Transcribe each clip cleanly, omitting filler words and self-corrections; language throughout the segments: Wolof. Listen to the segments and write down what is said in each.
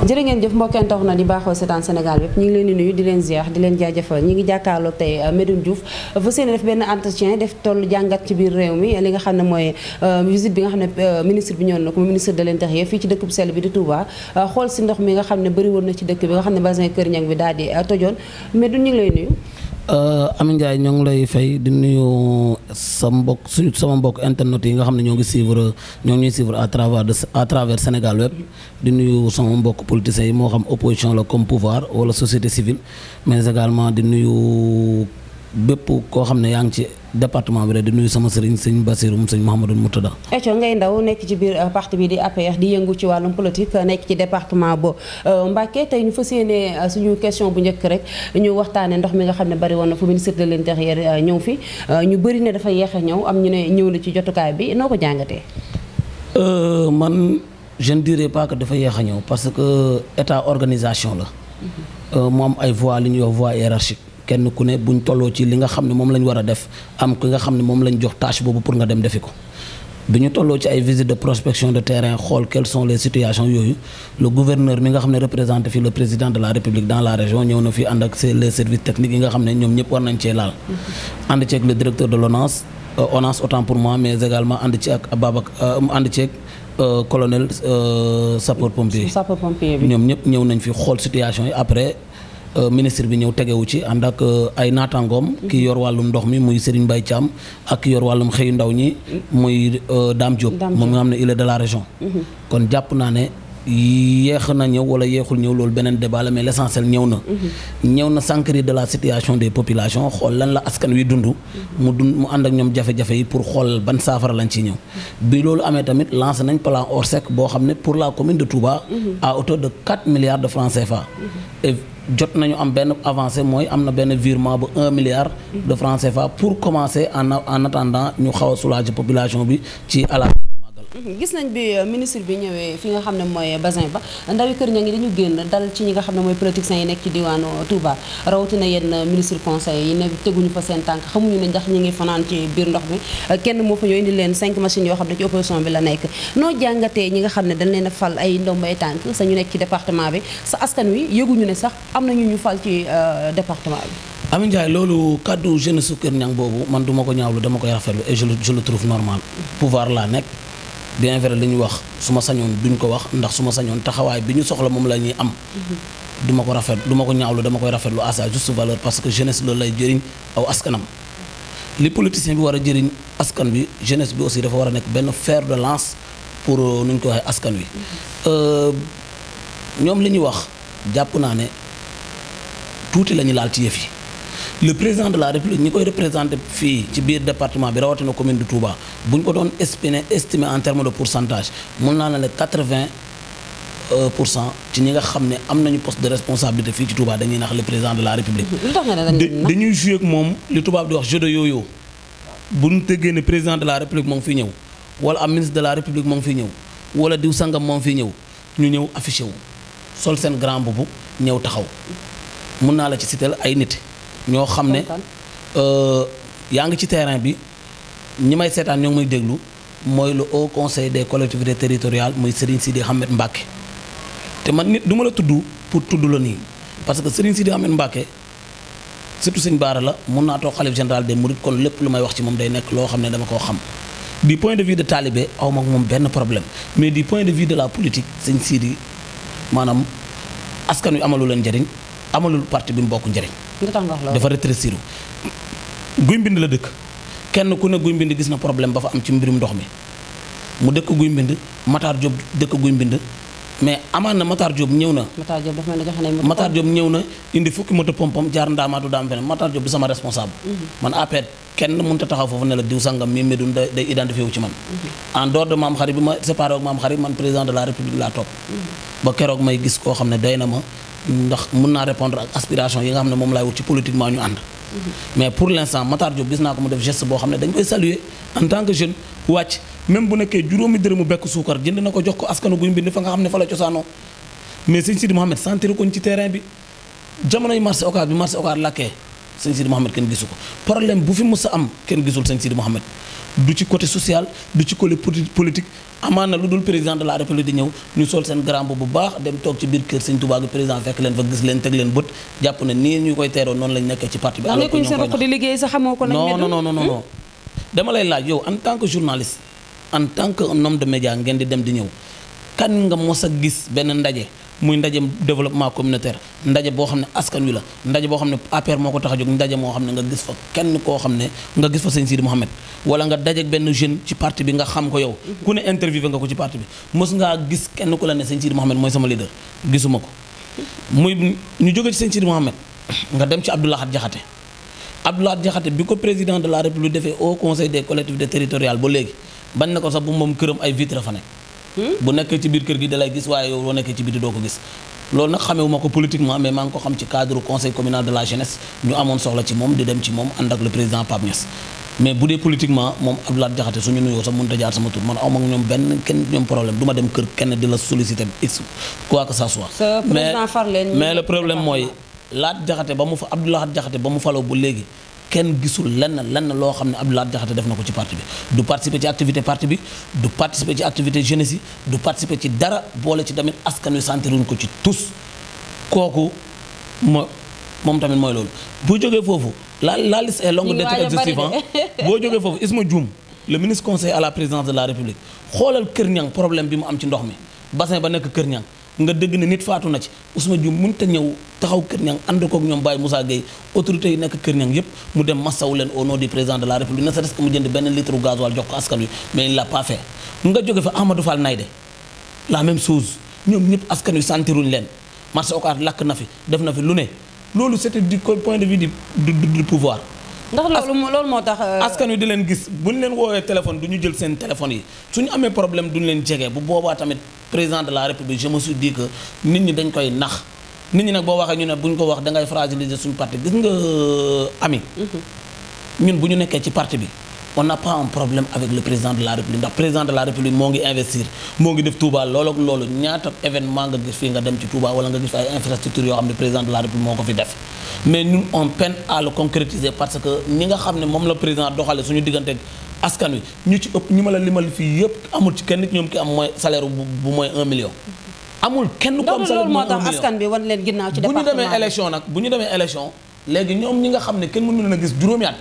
jërë ngeen jëf mbokkeen tax na di baaxoo seetaan Sénégal bépp ñu ngi leen di nuyu di leen ziar di leen jaajëfal ñi ngi jàkkaarloo tey Medoune Diouf fa seen def benn entretien def toll jàngat ci biir réew mi li nga xam ne mooy visite bi nga xam ne ministre bi ñëwoon na ko ministre de l'intérieur fii ci dëkk bu sell bi di Touba xool si ndox mi nga xam ne bëri woon na ci dëkk bi nga xam ne bassin Kër Niang bi daal di tojoon Medoune ñu ngi lay nuyu. Amy Ndiaye ñoo ngi lay fay di nuyu sama mbokk internet yi nga xam ne ñoo ngi ñuy suivre à travers Sénégal web di nuyu sama mbokk politiciens yi moo xam opposition la comme pouvoir wala société civile mais également di nuyu bépp koo xam ne yaa ngi ci département bi rek di nuyu sama sëriñ sëñ Bassirou sëñ Mouhamadou Moutada. Eco ngay ndaw nekk ci biir parti bi di APR di yëngu ci wàllum politique nekk ci département bo Mbacké tey ñu fas yéene suñu question bu njëkk rek ñu waxtaane ndox mi nga xam ne bari woon na fu ministre de l'intérieur ñëw fi ñu bëri ne dafa yeex a ñëw am ñu ne ñëw na ci jotukaay bi noo ko jàngatee. Man je ne dirais pas que dafa yeex a ñëw parce que état organisation la. mu am ay voies li ñuy wax voie hiérarchique. kenn ku ne buñ tolloo ci li nga xam ne moom lañ war a def am ki nga xam ne moom lañ jox tâche boobu pour nga dem defi ko bi ñu tolloo ci ay visite de prospection de terrain xool quelles sont les situations yooyu le gouverneur mi nga xam ne représenté fi le président de la république dans la région ñëw na fi ànd ak les services techniques yi nga xam ne ñoom ñëpp war nañ cee laal ànd ceeg le directeur de l'ONAS autant pour moi mais également ànd ci ak ànd ceeg colonel sapeur pompier ñoom ñëpp ñëw nañ fi xool situation yi après ministre bi ñëw tegewu ci ànd ak ay naataangoom ki yor wàllum ndox mi muy Serigne Mbaye Thiam ak ki yor wàllum xëyu ndaw ñi muy Dame Diop moom nga xam ne il est de la région kon jàpp naa ne yéex na ñëw wala yéexul ñëw loolu beneen débat la mais l'essentiel ñëw na s'enquérir de la situation des populations xool lan la askan wi dund mu ànd ak ñoom jafe-jafe yi pour xool ban saafara lañ ciy ñëw bi loolu amee tamit lancé nañ plan Orsec boo xam ne pour la commune de Touba à hauteur de 4 milliards de francs CFA jot nañu am benn avancée mooy am na benn virement bu 1 milliard de francs CFA pour commencer en attendant ñu xaw a soulager population bi ci ala gis nañ bi ministre bi ñëwee fi nga xam ne mooy bassin ba ndawi Kër Niang yi dañu génn dal ci ñi nga xam ne mooy politiciens yi nekk ci diwaanu Touba rawatina yenn ministre conseil yi ne teguñu fa seen tànk xamuñu ne ndax ñi ngi fanaan ci biir ndox mi kenn moo fa ñëw indi leen 5 machines yoo xam ne ci opposition bi la nekk noo jàngatee ñi nga xam ne dañ leen a fal ay ndombay tànk sa ñu nekk ci département bi sa askan wi yëguñu ne sax am nañu ñu fal ci département bi. Amy Ndiaye loolu kàddu jeunesse su Kër Niang boobu man du ma ko ñaawlu dama koy rafetlu et je le trouve normal pouvoir laa nekk bien vrai li ñu wax su ma sañoon duñ ko wax ndax su ma sañoon taxawaay bi ñu soxla moom la ñuy am du ma ko rafet du ma ko ñaawlu dama koy rafetlu à sa juste valeur parce que jeunesse loolu lay jëriñ aw askanam li politicien bi war a jëriñ askan bi jeunesse bi aussi dafa war a nekk benn fer de lance pour nu ñu ko waxee askan wi ñoom li ñuy wax jàpp naa ne tuuti la ñu laal ci yëf yi le président de la république ñi koy représenté fii ci biir département bi rawatina commune de Touba bu ñu ko doon estimé en terme de pourcentage mun naa ne 80% ci ñi nga xam ne am nañu poste de responsabilité fii ci Touba dañuy nax le président de la république. dañuy joué ak moom li tubaab di wax jeu de yo-yo bu ñu tëggee ne président de la république moo ngi fi ñëw wala am ministre de la république moo ngi fi ñëw wala diw sangam moo ngi fi ñëw ñu ñëw affiché wu sol seen grand boubou ñëw taxaw mun naa la ci citer ay nit. ñoo xam ne yaa ngi ci terrain bi ñi may seetaan ñoo ngi may déglu mooy le haut conseil des collectivités territoriales muy Serigne Sidi Ahmed Mbacké te man nit du ma la tudd pour tudd la nii parce que Serigne Sidi Ahmed Mbacké surtout Serigne Bara la mun naa toog xalif général des mourides kon lépp lu may wax ci moom day nekk loo xam ne dama koo xam du point de vue de talibé aw ma moom benn problème mais du point de vue de la politique Serigne Sidi maanaam askan wi amalu leen njëriñ amalul parti bi mu bokk njëriñ dafa rétrécir guy mbind la dëkk kenn ku ne guy mbind gis na problème ba fa am ci mbirum ndox mi mu dëkk guy mbind Matar Diop dëkk guy mbind mais amaan na Matar Diop ñëw na Matar Diop ñëw na indi fukki moto pompam jaar ndaamaatu daam feneen Matar Diop du sama responsable man APR kenn mënut a taxaw foofu ne la diw sangam mi Medoune day identifié wu ci man en dehors de maam xarit bi ma séparé ak maam xarit man président de la république laa topp ba keroog may gis koo xam ne day na ma ndax mun naa répondre ak aspiration yi nga xam ne moom laay wut ci politiquement ñu ànd mais pour l'instant Matar Diop gis naa ko mu def geste boo xam ne dañ koy saluer en tant que jeune wàcc même bu nekkee juróomi dërëmu bekk suukar jënd na ko jox ko askanu guy mbind fa nga xam ne fa la cosaanoo mais sëñ Sidi Mohamed sentir ko ci terrain bi jamonoy marché Ocass bi marché Ocass lakkee sëñ Sidi Mouhamed kenn gisu ko problème bu fi mës a am kenn gisul sëñ Sidi Mouhamed du ci côté social du ci côté politique amaan na lu dul président de la république di ñëw ñu sol seen grand bu baax dem toog ci biir kër sëñ Touba gi président fekk leen fa gis leen teg leen bët jàpp ne nii ñu koy teeroo noonu lañ nekkee ci parti bi. alors que ñoo koy di liggéey sax xamoo ko nag. non dama lay laaj yow en tant que journaliste en tant que un homme de média ngeen di dem di ñëw kan nga mos a gis benn ndaje muy ndaje développement communautaire ndaje boo xam ne askan wi la ndaje boo xam ne APR moo ko tax a jóg ndaje moo xam ne nga gis fa kenn koo xam ne nga gis fa sëñ Sidi Mouhamed wala nga dajeek benn jeune ci parti bi nga xam ko yow ku ne interviewé nga ko ci parti bi mos ngaa gis kenn ku la ne sëñ Sidi Mouhamed mooy sama leader gisuma ko muy ñu jóge ci sëñ Sidi Mouhamed nga dem ci Abdou Lahad Diakhaté bi ko président de la République defee au conseil des collectivités territoriales ba léegi bañ na ko sax bu moom këram ay vitre fa nekk bu nekkee ci biir kër gi dalay gis waaye yow boo nekkee ci biti doo ko gis loolu nag xamewuma ko politiquement mais maa ngi ko xam ci cadre conseil communal de la jeunesse ñu amoon soxla ci moom di dem ci moom ànd ak le président Pape Niass mais bu dee politiquement moom Abdou Lahad Diakhaté suñu nuyoo sax mënut a jaar sama tur man awma ak ñoom benn kenn ñoom problème du ma dem kër kenn di la solliciter x quoi que ça soit mais le problème mooy Lahad Diakhaté ba mu fa Abdou Lahad Diakhaté ba mu faloo bu léegi kenn gisul lenn loo xam ne Abdou Lahad Diakhaté def na ko ci parti bi du participer ci activité parti bi du participer ci activité jeunesse yi du participer ci dara boole ci tamit askan wi sentiruñ ko ci tous kooku moom tamit mooy loolu boo jógee foofu la liste est longue d'être exhaustive boo jógee foofu Isma Dioum le ministre conseiller à la présidence de la République xoolal Kër Ñang problème bi mu am ci ndox mi bassin ba nekk Kër Ñang nga dégg ne nit faatu na ci Ousmane Dioum mënut a ñëw taxaw Kër Ñang ànd kook ñoom Baye Moussa Gueye autorités yi nekk Kër Ñang yépp mu dem massawu leen au nom du président de la République ne serait-ce que mu jënd benn litre gasoil jox ko askan wi mais il l'a pas fait nga jóge fa Amadou Fall Naydé la même chose ñoom ñëpp askan wi sentiruñ leen marché Ocass lakk na fi def na fi lu ne loolu c'était du point de vue du pouvoir ndax loolu moo tax askan wi di leen gis bu ñu leen woowee téléphone du ñu jël seen téléphone yi suñu amee problème duñu leen jege bu boobaa tamit président de la République je me suis dit que nit ñi dañ koy nax nit ñi nag boo waxee ñu ne bu ñu ko wax da ngay fragiliser suñu parti gis nga ami ñun bu ñu nekkee ci parti bi on n'a pas un problème avec le président de la République ndax président de la République moo ngi investir moo ngi def Touba loolu ak loolu ñaata événement nga gis fii nga dem ci Touba wala nga gis fi ay infrastructures yoo xam ne président de la République moo ko fi def mais ñun on peine à le concrétiser parce que ñi nga xam ne moom la président doxale suñu diggante askan wi ñu ci ëpp ñi ma la limal fii yëpp amul ci kenn nit ñoom ki am mooy salaire bu mooy 1 million amul kenn ko am salaire bu mooy 1 million moo tax askan bi wan leen ginnaaw ci département bu ñu demee élection nag bu ñu demee élection léegi ñoom ñi nga xam ne kenn mënu leen a gis juróomi at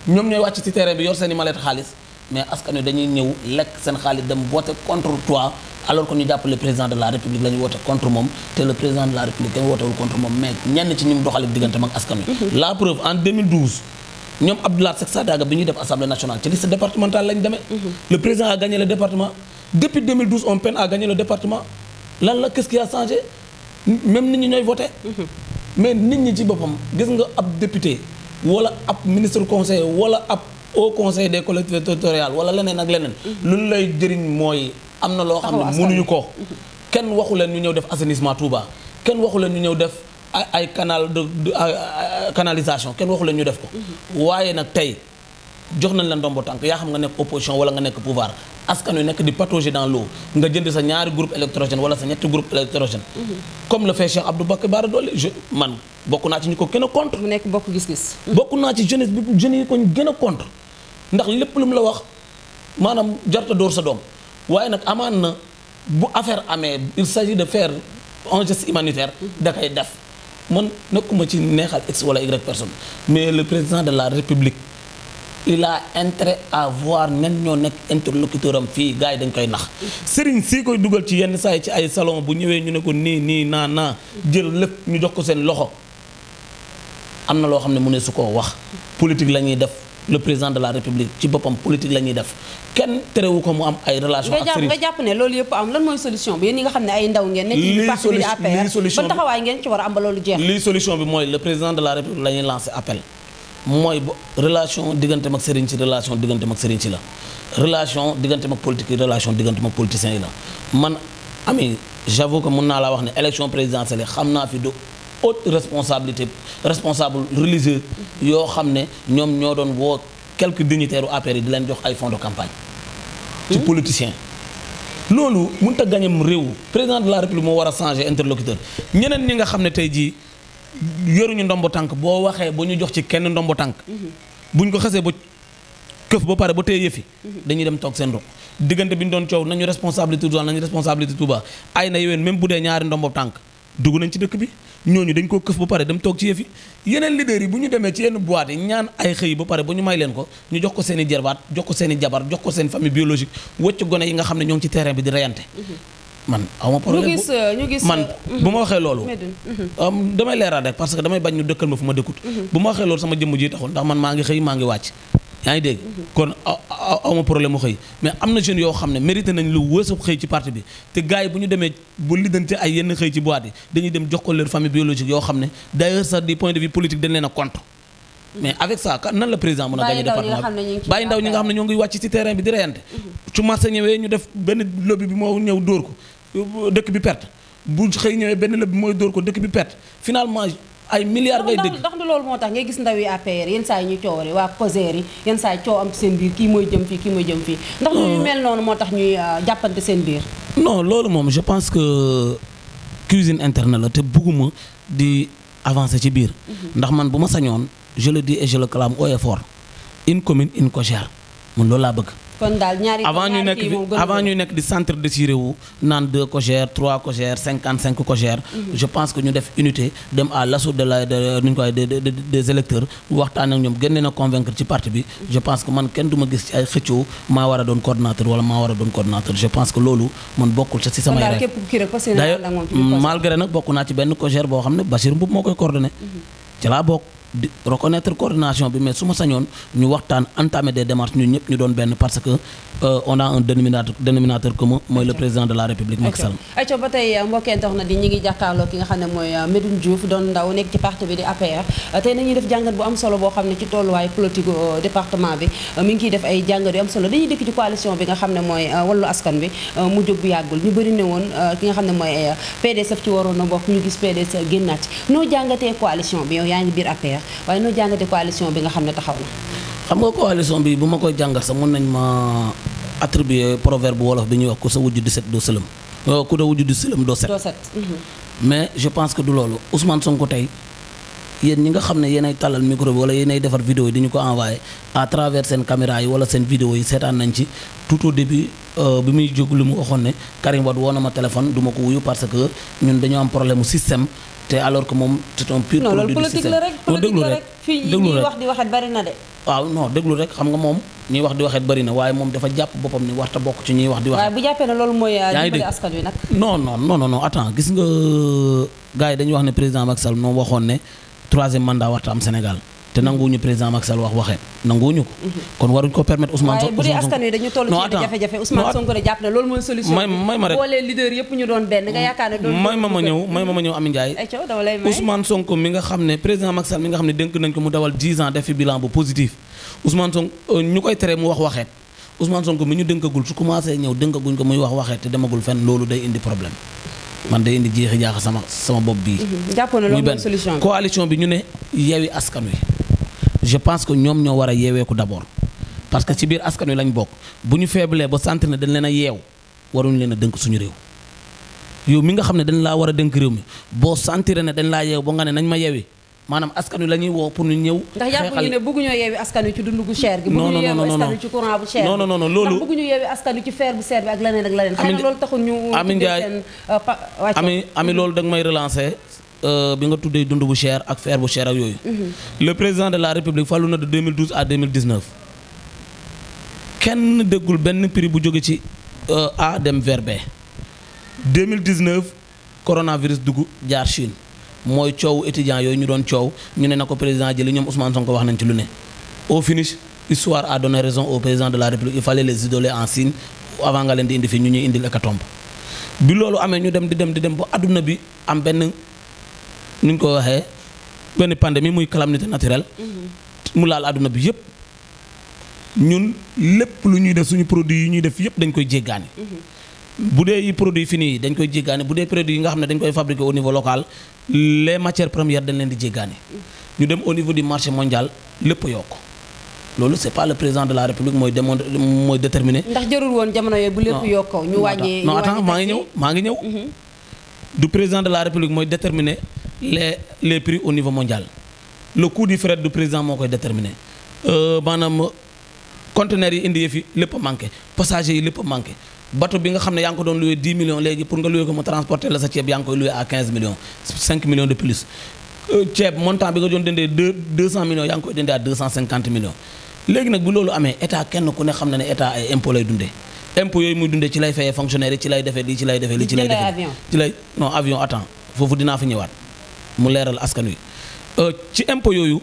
ñoom ñooy wàcc ci terrain bi yor seen i mallette xaalis mais askan wi dañuy ñëw lekk seen xaalis dem voter contre toi alors que ñu jàpp le président de la République la ñu woote contre moom te le président de la République kenn wootewul contre moom mais ñenn ci ñi doxale diggante mag askan wi la preuve en 2012 ñoom Abdou Lahad Sadaga bi ñuy def assemblée nationale ci liste départementale lañ demee le président a gagné le département depuis 2012 on peine à gagner le département lan la qu'est-ce qui a changé même nit ñi ñooy voté mais nit ñi ci boppam gis nga ab député wala ab ministre conseiller wala ab au conseil des collectivités territoriales wala leneen ak leneen lu lay jëriñ mooy am na loo xam ne mënuñu ko kenn waxu leen ñu ñëw def assainissement Touba kenn waxu leen ñu ñëw def ay canal de canalisation kenn waxu leen ñu def ko waaye nag tey jox nañ la ndombo tànk yaa xam nga nekk opposition wala nga nekk pouvoir askan wi nekk di patauger dans l'eau nga jënd sa ñaari groupe électrogène wala sa ñetti groupe électrogène comme le fait Cheikh Abdou Bakar Bara Dolly man bokk naa ci ñu ko gën a contre mu nekk bokk gis-gis bokk naa ci jeunesse bi jeunes yi ko gën a contre ndax lépp lu mu la wax maanaam jarta dóor sa doom waaye nag amaan na bu affaire amee il s'agit de faire un geste humanitaire da koy def man nekkuma ci neexal x wala y personne mais le président de la République il a intérêt à voir nen ñoo nekk interlocuteur am fii gars yi dañ koy nax sëriñ si koy dugal ci yenn saa yi ci ay salon bu ñëwee ñu ne ko nii naa jël lépp ñu jox ko seen loxo am na loo xam ne mu ne su ko wax politique la ñuy def le président de la République ci boppam politique la ñuy def kenn terewu ko mu am ay relation ak sëriñ nga jàpp ne loolu yëpp am lan mooy solution bi yéen ñi nga xam ne ay ndaw ngeen nekk ci parti bi di APR ban taxawaay ngeen ci war a am ba loolu jeex lii solution bi mooy le président de la République la ñuy lancer appel mooy relation diggante mag sëriñ si relation diggante mag sëriñ si la relation diggante mag politique yi relation diggante mag politiciens yi la man ami j'avoue que mën naa laa wax ne élection présidentielle xam naa fi de haute responsable religieux yoo xam ne ñoom ñoo doon woo quelques dignitaires u APR yi di leen jox ay fonds de campagne ci politiciens loolu mënut a gañem réew président de la République moo war a changer interlocuteur ñeneen ñi nga xam ne tey jii yoruñu ndombo tànk boo waxee ba ñu jox ci kenn ndombo tànk buñ ko xasee ba këf ba pare ba téye yëfi dañuy dem toog seen ruq diggante bi ñu doon coow nañu responsabilité Touba ay na yoween même bu dee ñaari ndombo tànk dugg nañ ci dëkk bi ñooñu dañ koo këf ba pare dem toog ci yëfi yeneen leaders yi bu ñu demee ci yenn boîte yi ñaan ay xëy ba pare ba ñu may leen ko ñu jox ko seen i jarbaat jox ko seen i jabar jox ko seen famille biologique wëcc gone yi nga xam ne ñoo ngi ci terrain bi di reyante man awma problème ñu gis man bu ma waxee loolu damay leeral rek parce que damay bañ ñu dëkkal ma fu ma dëkkut bu ma waxee loolu sama jëmm ji taxul ndax man maa ngi xëy maa ngi wàcc yaa ngi dégg kon awma problème mu xëy mais am na jeunes yoo xam ne mérité nañ lu wësa xëy ci parti bi te gars yi bu ñu demee bu lidante ay yenn xëy ci boîte yi dañuy dem jox ko leur famille biologique yoo xam ne d'ailleurs sax du point de vue politique dañ leen a contre mais avec ça nan la président mën a gagné département bi bàyyi ndaw ñi nga xam ne ñoo ngi wàcc ci terrain bi di reyante su marché ñëwee ñu def benn lobby bi moo ñëw dóor ko dëkk bi perte bu xëy ñëwee benn lobby bi mooy dóor ko dëkk bi perte finalement ay milliards ngay dégg ndax du loolu moo tax ngay gis ndaw yi APR yenn saa yi ñu coowari waa COSER yi yenn saa yi coow am ci seen biir kii mooy jëm fii kii mooy jëm fii ndax lu ñu mel noonu moo tax ñuy jàppante seen biir non loolu moom je pense que cuisine interne la te bugguma di avancer ci biir ndax man bu ma sañoon je le dis et je le clame haut et fort une commune une cogère man loolu laa bëgg kon daal ñaari avant ñuy nekk di centre déchiré wu naan 2 cogères 3 cogères 55 cogères je pense que ñu def unité dem à l'assaut nuñ koy des électeurs waxtaan ak ñoom gën leen a convaincre ci parti bi je pense que man kenn du ma gis ci ay xëccoo maa war a doon coordonnateur wala maa war a doon coordonnateur je pense que loolu man bokkul ci samay rek d'ailleurs malgré nag bokk naa ci benn cogère boo xam ne Bachir Mboub moo koy coordonné ci laa bokk di reconnaître coordination bi mais su ma sañoon ñu waxtaan entamer des démarches ñun ñëpp ñu doon benn parce que on a un dénominateur commun mooy le président de la République Macky Sall. ayca ba tey mbokkee tax na di ñi ngi jàkkaarloo ki nga xam ne mooy Medoune Diouf doon ndaw nekk ci parti bi di APR tey nañuy def jàngat bu am solo boo xam ne ci tolluwaay politique département bi mi ngi ciy def ay jàngat yu am solo dañuy dëkk ci coalition bi nga xam ne mooy Wallu Askan Wi mu jóg bu yàggul ñu bëri ne woon ki nga xam ne mooy PDS ci waroon na bokk ñu gis PDS génnaat noo jàngatee coalition bi yow yaa ngi biir APR waaye noo jàngatee coalition bi nga xam ne taxaw na xam nga coalition bi bu ma koy jàngat sax mën nañ ma attribuer proverbe bu wolof bi ñuy wax ku sa wujju di set doo sëlëm ku da wujju di sëlëm doo set mais je pense que du loolu Ousmane Sonko tey yéen ñi nga xam ne yéenay tàllal micro bi wala yéenay defar vidéo yi di ñu ko envoyé à travers seen caméra yi wala seen vidéo yi seetaan nañ ci tout au début bi muy jóg lu mu waxoon ne Karim Wade woo na ma téléphone du ma ko wuyu parce que ñun dañoo am problème mu système te alors que moom c'est un pur produit du système non déglu rek fii ñuy wax di waxet bari na de waaw non déglu rek xam nga moom ñuy wax di waxet bari na waaye moom dafa jàpp boppam ni warta bokk ci ñuy wax di waxet waaye bu jàppee ne loolu mooy dimbali askan wi nag non attends gis nga gars yi dañuy wax ne président Macky Sall moom waxoon ne 3e mandat warta am Sénégal te nanguwuñu président Macky Sall wax waxee nanguwuñu ko kon waruñ ko permettre Ousmane Sonko bu dee askan wi dañu toll ci jafe-jafe Ousmane Sonko ne jàpp ne loolu mooy solution may ma rek boolee leader yëpp ñu doon benn nga yaakaar ne doon may ma ñëw Ami Ndiaye Ousmane Sonko mi nga xam ne président Macky Sall mi nga xam ne dénk nañ ko mu dawal 10 ans def fi bilan bu positif Ousmane Sonko ñu koy tere mu wax waxeet Ousmane Sonko mi ñu dénkagul su commencé ñëw dénkaguñ ko muy wax waxeet te demagul fenn loolu day indi problème man day indi jeexi jaaxa sama bopp bii jàpp na loolu mooy solution coalition bi ñu ne Yewwi Askan Wi je pense que ñoom ñoo war a yeeweeku d'abord parce que ci biir askan wi lañ bokk bu ñu feeblee ba sentir ne dañ leen a yeew waruñu leen a dënk suñu réew yow mi nga xam ne dañ laa war a dënk réew mi boo sentir ne dañ laa yeew ba nga ne nañ ma yeewi maanaam askan wi la ñuy woo pour ñu ñëw ndax jàpp ñu ne bëgguñoo yeewi askan wi ci dund gu cher gi bëgguñu yeewi askan wi ci courant bu cher non loolu ndax bëgguñu yeewi askan wi ci fer bu cher bi ak leneen ak leneen xëy na loolu taxul ñu Ami Ndiaye ami loolu da nga may relancer bi nga tuddee dund bu cher ak fer bu cher ak yooyu le président de la République fallu na de 2012 à 2019 kenn déggul benn prix bu jóge ci A dem vers B 2019 coronavirus dugg jaar Chine mooy coow étudiants yooyu ñu doon coow ñu ne na ko président jëli ñoom Ousmane Sonko wax nañ ci lu ne au finish histoire a donné raison au président de la République il fallait les isoler en Chine avant nga leen di indi fii ñu ñuy indil hécatombe bi loolu amee ñu dem di dem ba adduna bi am benn nu ñu ko waxee benn pandémie muy calamité naturelle mu laal adduna bi yëpp ñun lépp lu ñuy def suñu produit yi ñuy def yëpp dañ koy jéggaani bu dee yi produit fini yi dañ koy jéggaani bu dee produit yi nga xam ne dañ koy fabriquer au niveau local les matières premières dañ leen di jéggaani ñu dem au niveau du marché mondial lépp yokk loolu c'est pas le président de la République mooy déterminé. ndax jarul woon jamono yooyu bu lépp yokkoo ñu wàññi non attends maa ngi ñëw du président de la République mooy déterminé les prix au niveau mondial le coût du fret du président moo koy déterminer maanaam conteneurs yi indi fi lépp a manqué passagers yi lépp a manqué bateau bi nga xam ne yaa ngi ko doon loué 10 millions léegi pour nga loué ko mu transporter la sa ceeb yaa ngi koy loué à 15 millions 5 millions de plus ceeb montant bi nga doon dëndee 200 millions yaa ngi koy dëndee à 250 millions léegi nag bu loolu amee état kenn ku ne xam na ne état ay impôt lay dundee impôt yooyu muy dundee ci lay fayee fonctionnaire yi ci lay defee lii ci lay defee lii ci lay defee ci lay non avion attends foofu dinaa fi ñëwaat mu leeral askan wi ci impôt yooyu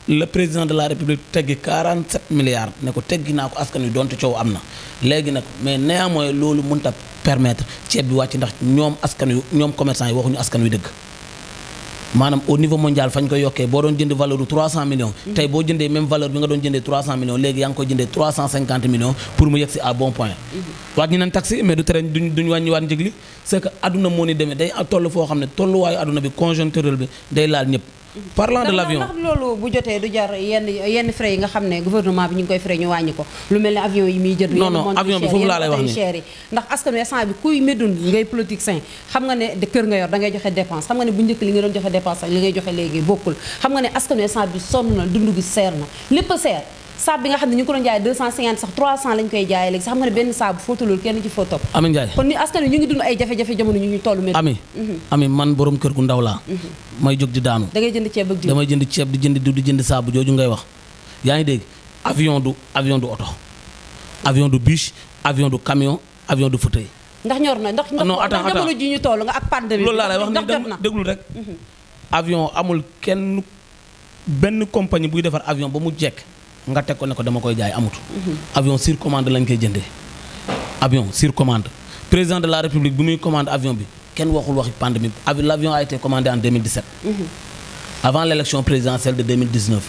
le président de la république teggi 47 milliards ne ko teggi naa ko askan wi donte coow am na léegi nag mais néanmoins loolu mënut a permettre ceeb bi wàcc ndax ñoom askan wi ñoom commerçant yi waxuñu askan wi dëgg maanaam au niveau mondial fañ koy yokkee boo doon jënd valeur bu 300 millions tey boo jëndee même valeur bi nga doon jëndee 300 millions léegi yaa ngi koy jëndee 350 millions pour mu yegg si à bon point wàññi nañ taxe mais du tere duñ wàññiwaat njëg li c'est que aduna moo ni demee day toll foo xam ne tolluwaayu aduna bi conjoncturel bi day laal ñëpp parlant de l'avion ndax loolu bu jotee du jar yenn frais yi nga xam ne gouvernement bi ñu ngi koy frais ñu wàññi ko lu mel ne avion yi muy jënd non avion bi foofu laa lay wax ni cher yi ndax askan wi instant bi kuy medun ngay politique sain xam nga ne de kër nga yor da ngay joxe dépense xam nga ne bu njëkk li nga doon joxe dépense ak li ngay joxe léegi bokkul xam nga ne askan wi instant bi sonn na dund gi seer na lépp a seer saabu bi nga xam ne ñu ngi ko doon jaay 250 sax 300 lañ koy jaayee léegi sax xam nga ne benn saabu fóotalul kenn ci fóotal Ami Ndiaye kon ni askan wi ñu ngi dund ay jafe-jafe jamono ñu toll métti ami man borom kër gu ndaw laa may jóg di daanu da ngay jënd ceeb ak diw damay jënd ceeb di jënd diw di jënd saabu jooju ngay wax yaa ngi dégg avion du oto avion du bus avion du camion avion du fauteuil ndax ñor na ndax jamono ji ñu toll nga ak pandémie loolu laa lay wax ni déglu rek avion amul kenn benn compagnie buy defar avion ba mu jekk nga teg ko ne ko dama koy jaay amut avion sur commande lañ koy jëndee avion sur commande président de la république bi muy commande avion bi kenn waxul waxi pandémie l'avion a été commandé en 2017 avant l'élection présidentielle de 2019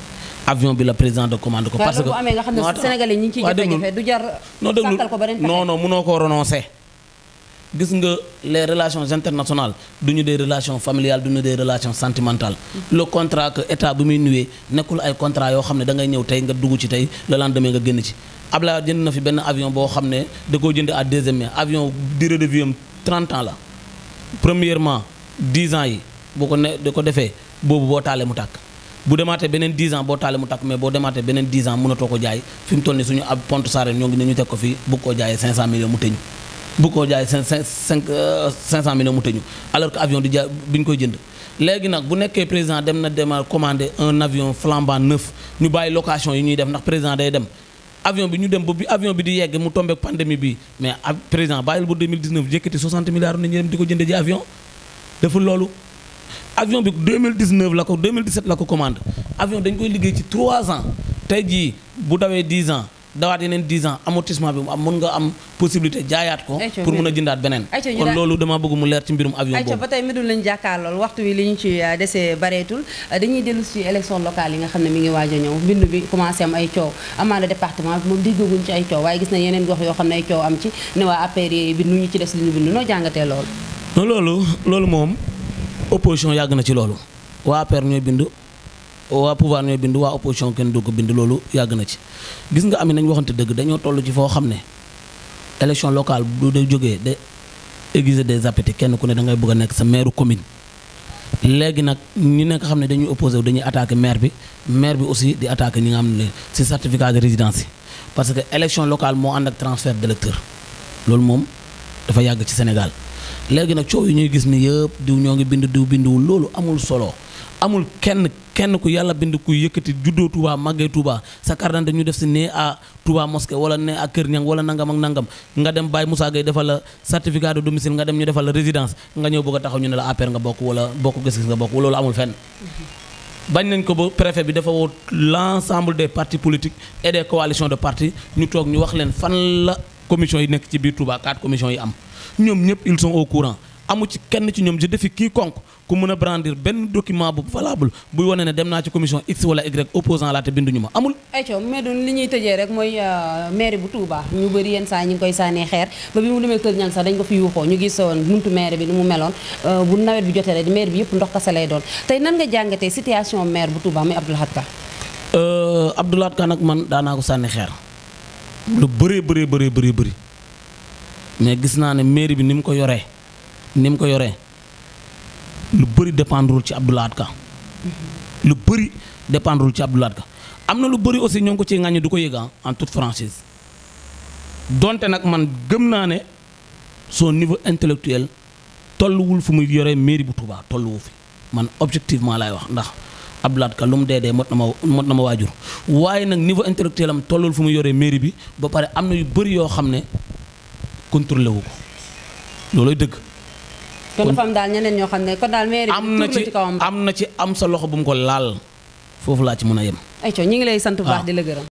avion bi la président de commande ko parce que bu amee nga xam ne Sénégalais ñi ngi ciy jafe-jafe du jar sàkkal ko beneen non mënoo koo renoncer gis nga les relations internationales duñu des relations familiales duñu des relations sentimentales le contrat que état bi muy nuwee nekkul ay contrat yoo xam ne da ngay ñëw tey nga dugg ci tey le lendemain nga génn ci Ablaye jënd na fi benn avion boo xam ne da koo jënd à deuxième main avion durée de vie am 30 ans la premièrement 10 ans yi boo ko ne da ko defee boobu boo taalee mu tàkk bu demaatee beneen 10 ans boo taalee mu tàkk mais boo demaatee beneen 10 ans mënatoo ko jaay fi mu toll ni suñu ab Pont Sarène ñoo ngi ne ñu teg ko fii bëgg koo jaayee 500 millions mu tëñu bu ko jaay 500 millions mu tëñu alors que avion di jaay bi ñu koy jënd léegi nag bu nekkee président dem na dema commander un avion flambant neuf ñu bàyyi location yi ñuy def ndax président day dem avion bi ñu dem ba bi avion bi di yegg mu tombé pandémie bi mais président bàyyil bu 2019 jëkkati 60 milliards nañu dem di ko jënde ji avion deful loolu avion bi 2019 la ko 2017 la ko commande avion dañ koy liggéey ci 3 ans tey jii bu dawee 10 ans dawaat yeneen 10 ans amortissement bi mu am mën nga am possibilité jaayaat ko pour mën a jëndaat beneen kon loolu dama bëgg mu leer ci mbirum avion boobu ba tey Médoune lañu jàkkaar lool waxtu wi li ñu ci desee bareetul dañuy dellu si élection locale yi nga xam ne mi ngi waaj a ñëw bindu bi commencé am ay coow amaana département bi moom déggaguñ ci ay coow waaye gis na yeneen gox yoo xam ne ay coow am ci ne waa APR yi bindu ñu ci des li ñu bindu noo jàngatee loolu non loolu moom opposition yàgg na ci loolu waa APR ñooy bindu waa pouvoir ñooy bind waa opposition kenn du ko bind loolu yàgg na ci gis nga am nañ waxante dëgg dañoo toll ci foo xam ne élection locale bu day jógee de aiguiser des appétits kenn ku ne da ngay bëgg a nekk sa maire commune léegi nag ñi nekk xam ne dañuy opposé wu dañuy attaquer maire bi aussi di attaquer ñi nga xam ne ci certificat de résidence yi parce que élection locale moo ànd ak transfert d'électeur loolu moom dafa yàgg ci Sénégal léegi nag coow yi ñuy gis ni yëpp diw ñoo ngi bind diw binduwul loolu amul solo amul kenn ku yàlla bind ku yëkkati juddoo Touba màggee Touba sa carte d'identité ñu def si nee à Touba mosquée wala nee à Kër Ñang wala nangam ak nangam nga dem Baye Moussa Gueye defal la certificat de domicile nga dem ñu defal la résidence nga ñëw bëgg a taxaw ñu ne la APR nga bokk wala bokk gis-gis nga bokk loolu amul fenn bañ nañ ko ba préfet bi dafa woo l'ensemble des partis politiques et des coalitions de partis ñu toog ñu wax leen fan la commission yi nekk ci biir Touba 4 commission yi am ñoom ñëpp ils sont au courant amu ci kenn ci ñoom je défie quiconque ku mën a brandir benn document bu valable buy wane ne dem naa ci commission X wala Y opposant laa te binduñu ma amul. ayca Médoune li ñuy tëjee rek mooy maire bu Touba ñu bëri yenn saa ñu ngi koy sànnee xeer ba bi mu demee Kër Ñang sax dañ ko fi yuuxoo ñu gis woon buntu maire bi ni mu meloon bu nawet bi jotee rek maire bi yëpp ndox kese lay doon tey nan nga jàngatee situation maire bu Touba muy Abdou Lahad Ka. Abdou Lahad Ka nag man daanaa ko sànni xeer lu bëri mais gis naa ne mairie bi ni mu ko yoree lu bëri dépendrul ci Abdou Lahad Ka lu bëri dépendrul ci Abdou Lahad Ka am na lu bëri aussi ñoo ngi ko ci ŋàññi du ko yëga en toute franchise donte nag man gëm naa ne son niveau intellectuel tolluwul fu muy yore mairie bu Touba tolluwu fi man objectivement laay wax ndax Abdou Lahad Ka lu mu dee mot na ma waajur waaye nag niveau intellectuel am tollul fu muy yore mairie bi ba pare am na yu bëri yoo xam ne contrôlé wu ko looloy dëgg. kon dafa am daal ñeneen ñoo xam ne kon daal mairie bi am na ci am sa loxo bu mu ko laal foofu laa ci mën a yem. ayca ñu ngi lay sant bu baax di la gërëm.